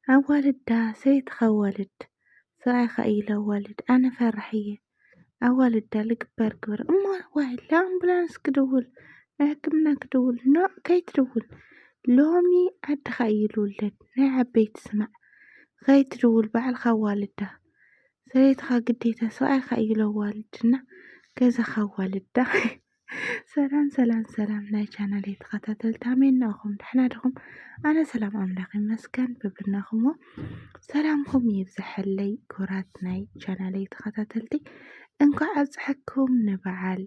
ኣዋልዳ ሰበይትኻ ኣዋልድ፣ ሰብኣይኻ እዩ ለዋልድ። ኣነ ፈራሕ እየ። ኣዋልዳ ልግበር ግበር። እሞ ዋይ ለኣምቡላንስ ክድውል፣ ንሕክምና ክድውል። ኖ ከይትድውል። ሎሚ ዓድኻ እዩ ልውለድ። ናይ ዓበይቲ ስማዕ። ከይትድውል ባዕልኻ ኣዋልዳ። ሰበይትኻ ግዴታ ሰብኣይኻ እዩ ለዋልድና ገዛኻ ኣዋልዳ። ሰላም ሰላም ሰላም ናይ ቻናለይ ተኸታተልቲ ኣሜን ናኹም ደሕና ድኹም? ኣነ ሰላም ኣምላኽ ይመስገን ብብናኹሞ ሰላምኩም ይብዝሐለይ። ክቡራት ናይ ቻናለይ ተኸታተልቲ እንኳዕ ኣብፀሐኩም ንበዓል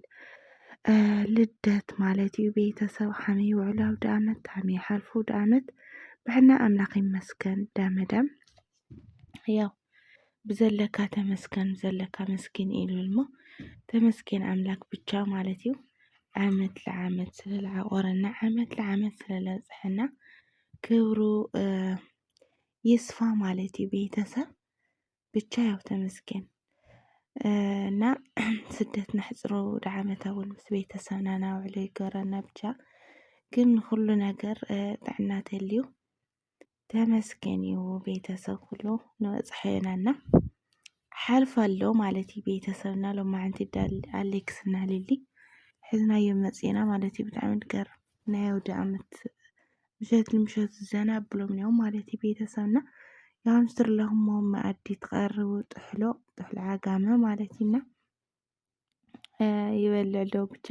ልደት ማለት እዩ። ቤተሰብ ሃመይ ውዕሎ ኣውደ ኣመት ሃመይ ሓልፉ ኣውደ ኣመት ብሕና ኣምላኽ ይመስገን። ዳመዳም ያው ብዘለካ ተመስገን፣ ብዘለካ መስኪን ኢሉ እሞ ተመስገን ኣምላክ ብቻ ማለት እዩ። ዓመት ለዓመት ስለለዓቆረና፣ ዓመት ለዓመት ስለለብፅሐና ክብሩ ይስፋ ማለት እዩ። ቤተሰብ ብቻ ያው ተመስገን እና ስደት ነሕፅሮ ወደ ዓመት እውን ምስ ቤተሰብና ናውዕሎ ይገረና ብቻ ግን ንኩሉ ነገር ጥዕና ተልዩ ተመስገን እዩ ቤተሰብ ኩሉ ንበፅሐ ኢና እና ሓልፍ ኣሎ ማለት እዩ። ቤተሰብና ሎማዓንቲ ኣሌክስ እና ሊሊ ሕዝናዮ መፅና ማለት እዩ። ብጣዕሚ ድገርም ናይ ኣውደ ኣመት ምሸት ንምሸት ዘና ኣብሎም እዮም ማለት እዩ። ቤተሰብና የሃምስትር ለኹሞ መኣዲ ትቐርቡ ጥሕሎ ጥሕሎ ዓጋመ ማለት እዩ እና ይበልዕ ኣለዉ ብቻ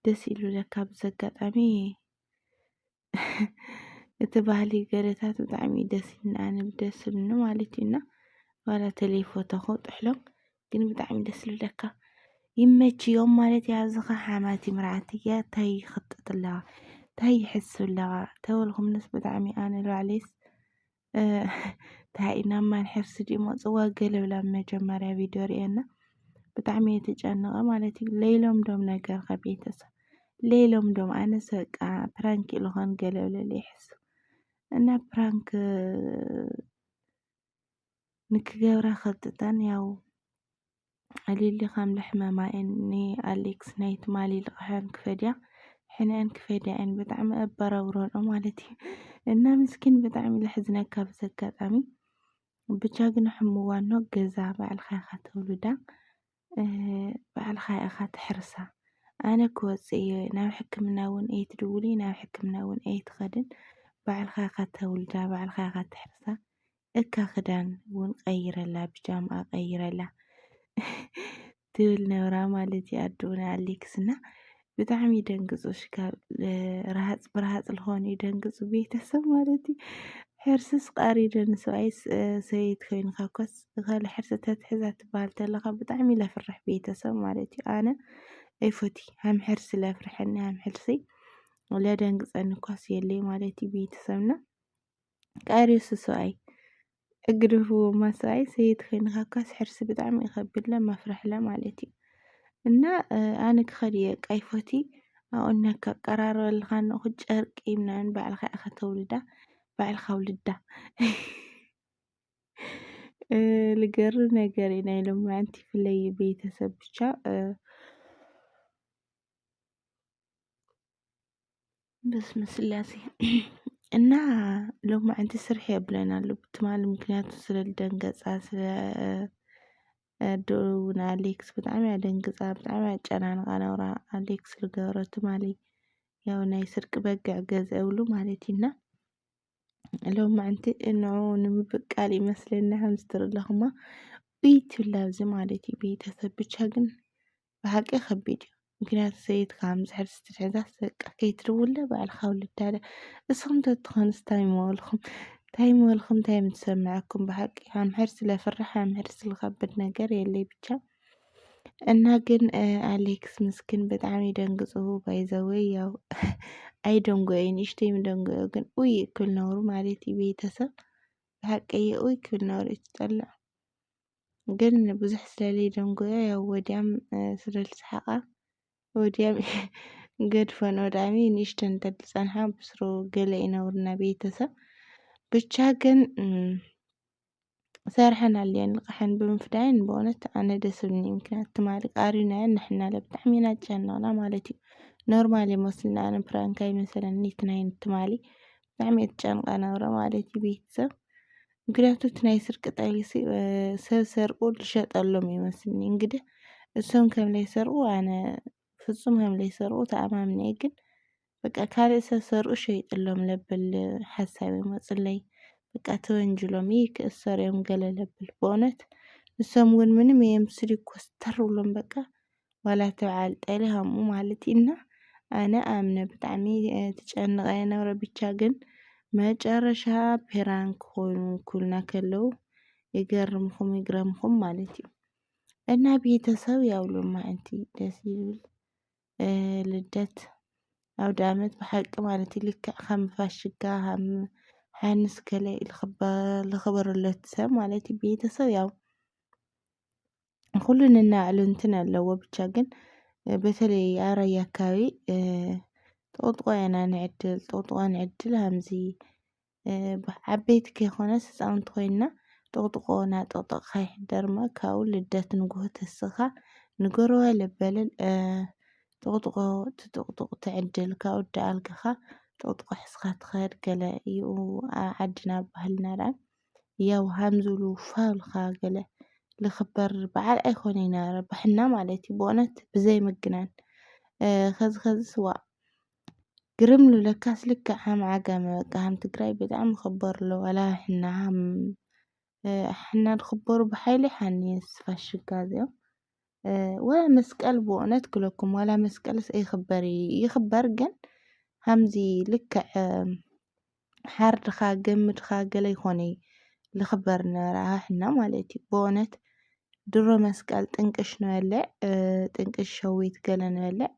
ደስ ኢሉ ለካ ብዚ ኣጋጣሚ እቲ ባህሊ ገለታት ብጣዕሚ እዩ ደስ ኢሉኒ ኣነ ደስ ኢሉኒ ማለት እዩ እና ዋላ ተለይፎተኹ ጥሕሎም ግን ብጣዕሚ ደስ ኢሉ ለካ ይመችዮም ማለት እዩ። ኣብዚ ኸ ሓማቲ ምርዓት እያ ታይ ይኽጥጥ ኣለዋ ታይ ይሕስብ ኣለዋ ተበልኩምንስ ብጣዕሚ ኣነ ልባዕለይስ እንታይ ኢና ማን ሕርሲ ድዩ መፅዋ ገለ ብላ መጀመርያ ቪድዮ ሪኤና ብጣዕሚ እየ ተጨንቐ ማለት እዩ። ለይሎም ዶም ነገር ከቤተሰብ ለይሎም ዶም ኣነስ በቃ ፕራንክ ኢልኾን ገለ ብለለ ይሕስብ እና ፕራንክ ንክገብራ ከጥጠን ያው ኣሊሊ ከም ለሕመማ እየን ንኣሌክስ ናይ ትማሊ ልቕሐን ክፈድያ ሕነአን ክፈድያ እየን ብጣዕሚ ኣበራብረንኦ ማለት እዩ እና ምስኪን ብጣዕሚ ለሕዝነካ ብዚ ኣጋጣሚ ብቻ ግን ሕምዋ እኖ ገዛ ባዕልኻ ኢኻ ተውልዳ ባዕልኻ ኢኻ ትሕርሳ ኣነ ክወፅእ እየ ናብ ሕክምና እውን እየትድውሊ ናብ ሕክምና እውን እየትኸድን ባዕልኻ ኢኻ ተውልዳ ባዕልኻ ኢኻ ትሕርሳ እካ ክዳን እውን ቀይረላ ብጃምኣ ቀይረላ ትብል ነብራ ማለት እዩ ኣድኡ ንኣሌክስ እና ብጣዕሚ ይደንግፁ ሽካ ረሃፅ ብረሃፅ ልኾኑ ይደንግፁ ቤተሰብ ማለት እዩ ሕርስስ ቃሪደ ንሰብኣይ ሰበይት ኮይንካ ኮስ እኸለ ሕርሲ ተትሕዛ ትበሃል ተለካ ብጣዕሚ ለፍርሕ ቤተሰብ ማለት እዩ ኣነ ኣይፎቲ ሃም ሕርሲ ለፍርሐኒ ሃም ሕርሲ ለደንግፀኒ ኳስ የለይ ማለት እዩ ቤተሰብና ቃርዮስ ሰብኣይ እግድፍዎ ማሰኣይ ሰይድ ኮይንካ ካስ ሕርሲ ብጣዕሚ ይኸብድለ መፍርሕለ ማለት እዩ እና ኣነ ክኸድ እየ ቃይፎቲ ኣኦነካ ቀራረበልካ ነኹ ጨርቂ ምናምን ባዕልካ ኢኻ ተውልዳ ባዕልካ ውልዳ ልገርም ነገር እዩ ናይ ሎማዓንቲ ፍለይ ቤተሰብ ብቻ በስመ ስላሴ እና ሎማዓንቲ ስርሒ የብለን ኣሎ ትማሊ ምክንያቱ ስለ ልደንገፃ ስለ ኣደኡ ንኣሌክስ ብጣዕሚ ኣደንግፃ ብጣዕሚ ኣጨናንቃ ነብራ ኣሌክስ ልገበሮ ትማሊ ያው ናይ ስርቂ በግዕ ገዝአ ይብሉ ማለት እዩ እና ሎማዓንቲ ንዑ ንምብቃል ይመስለኒ ሃምስትር ኣለኹማ ኡይ ትብላ ኣብዚ ማለት እዩ ቤተሰብ ብቻ ግን ብሓቂ ከቢድ እዩ ምክንያቱ ሰይትካ ምዝሕር ስትትሕዛስ በቃ ከይትርውለ ባዕልካ ውልዳለ እስኹም ተትኾንስ ታይ ምበልኩም ታይ ምበልኩም ታይ ምትሰምዐኩም ብሓቂ ሃምሕር ስለፍርሕ ሃምሕር ስለከብድ ነገር የለይ ብቻ እና ግን ኣሌክስ ምስኪን ብጣዕሚ ደንግፁ ባይዘወይ ያው ኣይደንጎየ ንእሽተይ ምደንጎዮ ግን ኡይ እክል ነውሩ ማለት እዩ ቤተሰብ ብሓቂ ኡይ ክብል ነውሩ እዩ ትጠልዕ ግን ብዙሕ ስለለይ ደንጎዮ ያው ወዲያም ስለልስሓቃ ወዲያም ገድፈን ወዳሚ ንእሽተን እንተድፀንሓ ብስሩ ገለ ይነውርና ቤተሰብ ብቻ ግን ሰርሐን ኣለየን ልቕሐን ብምፍዳየን ብእውነት ኣነ ደስ ብልኒ ምክንያት ትማሊ ቃሪናየን ንሕናለ ብጣዕሚ ኢና ጨነቕና ማለት እዩ ኖርማል ይመስልና ኣነ ፕራንክ ኣይመሰለኒ እቲ ናይ ትማሊ ብጣዕሚ እየ ትጨንቐ ነብረ ማለት እዩ ቤተሰብ ምክንያቱ እቲ ናይ ስርቂ ጠሊ ሲ፣ እ፣ ሰብ ሰርቁ ዝሸጠሎም ይመስልኒ። እንግዲህ እሶም ከም ዘይሰርቁ ኣነ ፍጹም ከም ዘይሰርቁ ተኣማምነ እየ። ግን በቃ ካልእ ሰብ ሰርቁ ሸይጥሎም ለብል ሓሳብ ይመጽለይ። በቃ ተወንጅሎም ይህ ክእሰር እዮም ገለ ለብል። በእውነት ንሶም ግን ምንም እዮም ስሊ ኮስተር ብሎም በቃ ዋላ እቲ በዓል ጠሊ ከምኡ ማለት እዩ። እና ኣነ ኣምነ ብጣዕሚ፣ እ፣ ትጨንቐ የነበረ። ብቻ ግን መጨረሻ ፕራንክ ኮይኑ ኩልና ከለዉ ይገርምኹም ይግረምኹም ማለት እዩ። እና ቤተሰብ ያው ሎማዕንቲ ደስ ይብል፣ እ፣ ልደት ኣውደ ዓመት ብሓቂ ማለት እዩ። ልክዕ ከም ፋሽጋ፣ ከም ሓንስ ገለ ልኽበ-፣ ልኽበረለት ሰብ ማለት እዩ። ቤተሰብ ያው ኩሉ ነናይ ባዕሉ እንትን ኣለዎ። ብቻ ግን፣ እ፣ በተለይ ኣብ ራያ ኣካባቢ፣ እ፣ ጥቕጥቆ ኢና ንዕድል፣ ጥቕጥቆ ንዕድል። ሃምዚ፣ እ፣ ብ-፣ ዓበይቲ ከይኮነስ ህፃውንቲ ኮይንና ጥቕጥቆ እናጠቕጠቕካ ይሕደር እሞ ካብኡ ልደት ንግሆ ተስኻ ንገረዋ ለበለል፣ እ፣ ጥቕጥቆ ትጥቕጥቕ ትዕድል። ካብኡ ደኣ ኣልጋኻ ጥቕጥቆ ሒዝካ ትኸድ ገለ እዩ ኣብ ዓድና ባህልና ደኣ። ያው ሃም ዝብሉ ፋው ኢልካ ገለ ልኽበር በዓል ኣይኮነይ ነረ፣ ብሕና ማለት እዩ። ብእውነት ብዘይ ምግናን፣ እ፣ ኸዚ ኸዚ ስዋ ግርም ልብለካስ ልክዕ ሃም ዓጋመ በቃ ሃም ትግራይ ብጣዕሚ ይኽበር ኣሎ። ዋላ ሕና ሃም፣ እ፣ ሕና ዝኽበሩ ብሓይሊ ሓኒ ፋሽጋ እዚኦም። እ፣ ወላ መስቀል ብእውነት ክለኩም፣ ዋላ መስቀልስ ይኽበር እዩ፣ ይኽበር ግን ሃምዚ ልክዕ፣ እ፣ ሓርድኻ ገምድኻ ገለ ይኾነ ልኽበር ነበረ ኣሕና ማለት እዩ። ብእውነት ድሮ መስቀል ጥንቅሽ ንበልዕ፣ እ፣ ጥንቅሽ ሸዊት ገለ ንበልዕ፣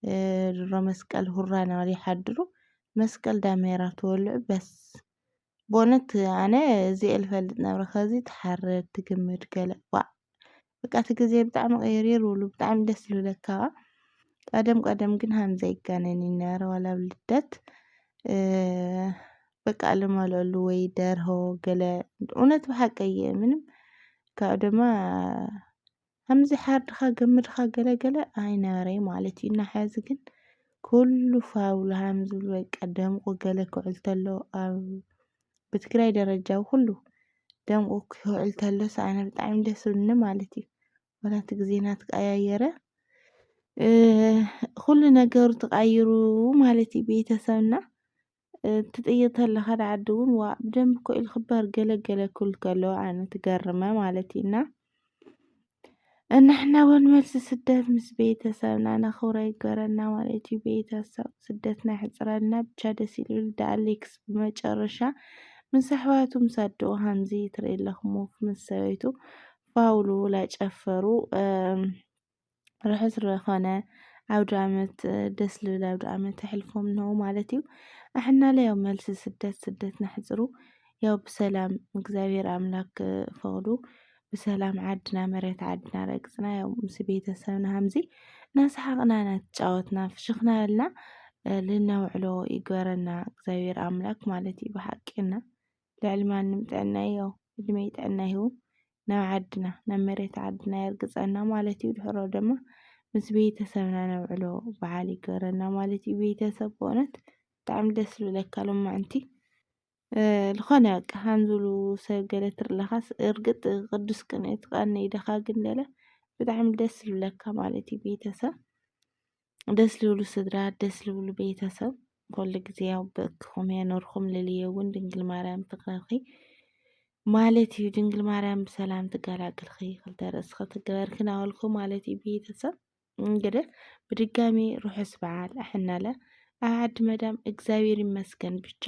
እ፣ ድሮ መስቀል ሁራ ነበር ይሓድሩ። መስቀል ዳሜራ ትበልዑ በስ። ብእውነት ኣነ እዚ እየ ልፈልጥ ነብረ። ከዚ ትሓርድ ትግምድ ገለ። ዋእ! በቃ እቲ ግዜ ብጣዕሚ ቀይርይር ብሉ። ብጣዕሚ ደስ ልብለካ። ቀደም ቀደም ግን ሃምዚ ኣይጋነን እዩ ነረ። ዋላ ኣብ ልደት፣ እ፣ በቃ ልመልአሉ ወይ ደርሆ ገለ። እውነት ብሓቂ እየ። ምንም ካብ ደማ ሃምዚ ሓርድኻ ገምድኻ ገለ ገለ ኣይነበረይ ማለት እዩ። እና ሐዚ ግን ኩሉ ፋውሉ ሃምዚ በቃ ደምቁ ገለ ክውዕል ተሎ ኣብ ብትግራይ ደረጃ ኩሉ ደምቁ ክውዕል ተሎስ ኣነ ብጣዕሚ ደስ ዝብልኒ ማለት እዩ። ዋላ እቲ ግዜና ተቀያየረ፣ እ፣ ኩሉ ነገሩ ተቃይሩ ማለት እዩ ቤተሰብና። እ፣ ትጥይቅ ተለኻ ደኣ ዓዲ እውን ዋ ብደንቢ እኮ እዩ ዝኽበር ገለ ገለ ክብል ከሎ ኣነ ትገርመ ማለት እዩ። እና ንሕና እውን መልሲ ስደት ምስ ቤተሰብና ነኽብሮ ይገረና ማለት እዩ። ቤተሰብ ስደትና ይሕፅረልና። ብቻ ደስ ይልብል። ዳ ኣሌክስ ብመጨረሻ ምስ ኣሕዋቱ ምስ ኣደኡ ሃምዚ ትርኢ ኣለኹሞ ምስ ሰበይቱ ፋውሉ ላጨፈሩ፣ እም፣ ርሑስ ዝኾነ ኣውደ ዓመት፣ እ፣ ደስ ልብል ኣውደ ዓመት ኣሕልፎም ነው ማለት እዩ። ኣሕናለ ያው መልሲ ስደት፣ ስደት ናሕፅሩ ያው ብሰላም እግዚኣብሔር ኣምላክ፣ እ፣ ፈቕዱ ብሰላም ዓድና መሬት ዓድና ረግፅና ያው ምስ ቤተሰብና ሃምዚ እናሰሓቕና እናተጫወትና ፍሽኽና በልና፣ እ፣ ልነውዕሎ ይግበረና እግዚኣብሔር ኣምላክ ማለት እዩ። ብሓቂና ልዕሊ ማንም ጥዕና እዩ። ያው እድመይ ጥዕና ይህቡ ናብ ዓድና ናብ መሬት ዓድና የርግፀና ማለት እዩ። ድሕሮ ድማ ምስ ቤተሰብና ነውዕሎ በዓል ይግበረና ማለት እዩ። ቤተሰብ ብእውነት ብጣዕሚ ደስ ዝብለካ ሎማዕንቲ፣ እ፣ ዝኾነ በቃ ሃም ዝብሉ ሰብ ገለ ትርለኻስ እርግጥ ቅዱስ ቅንኢ ትቐኒ ኢደኻ ግን ገለ ብጣዕሚ ደስ ዝብለካ ማለት እዩ ቤተሰብ። ደስ ልብሉ ስድራ፣ ደስ ልብሉ ቤተሰብ፣ ኩሉ ግዜ ያው ብእክኹም የኑርኩም። ልልየ እውን ድንግል ማርያም ትቕረብኺ ማለት እዩ። ድንግል ማርያም ብሰላም ትገላግልኺ፣ ክልተ ርእስኺ ትገበርኪ ናበልኩ ማለት እዩ ቤተሰብ። እንግዲህ ብድጋሚ ርሑስ በዓል ኣሕናለ ኣብ ዓዲ መዳም እግዚኣብሔር ይመስገን ብቻ።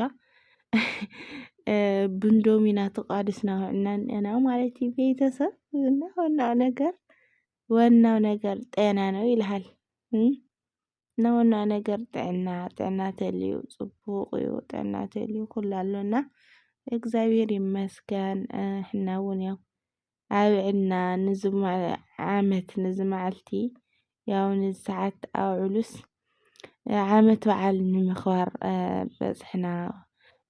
እ፣ ብንዶሚና ተቋዲስና ውዕልና እኒአና ማለት እዩ ቤተሰብ። እና ዋናው ነገር፣ ዋናው ነገር ጤና ነው ይልሃል። እም? እና ዋናው ነገር ጥዕና፣ ጥዕና ተልዩ ጽቡቕ እዩ። ጥዕና ተልዩ ኩሉ ኣሎ። እና እግዚኣብሔር ይመስገን፣ እ፣ ሕና እውን ያው ኣብዕልና ንዚ ማ-፣ ዓመት፣ ንዚ መዓልቲ፣ ያው ንዚ ሰዓት ኣውዕሉስ፣ እ፣ ዓመት በዓል ንምኽባር፣ እ፣ በጽሕና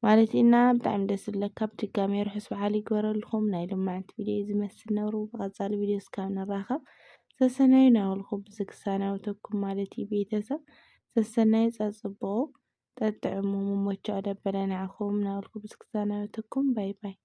ማለት ኢና። ብጣዕሚ ደስ ዝብለካ። ብድጋሚ ርሑስ በዓል ይግበረልኩም። ናይ ሎማዕንቲ ቪድዮ ዝመስል ነብሩ። ብቐጻሊ ቪድዮ እስካብ ንራኸብ ሰሰናዩ ናበልኩ ብዝግሳናወተኩም ማለት እዩ ቤተሰብ። ሰሰናዩ ጸጽብቑ ጠጥዕሙ ምሞቻ ደበለ ንዓኹም ናበልኩ ብዝግሳናወተኩም። ባይ ባይ።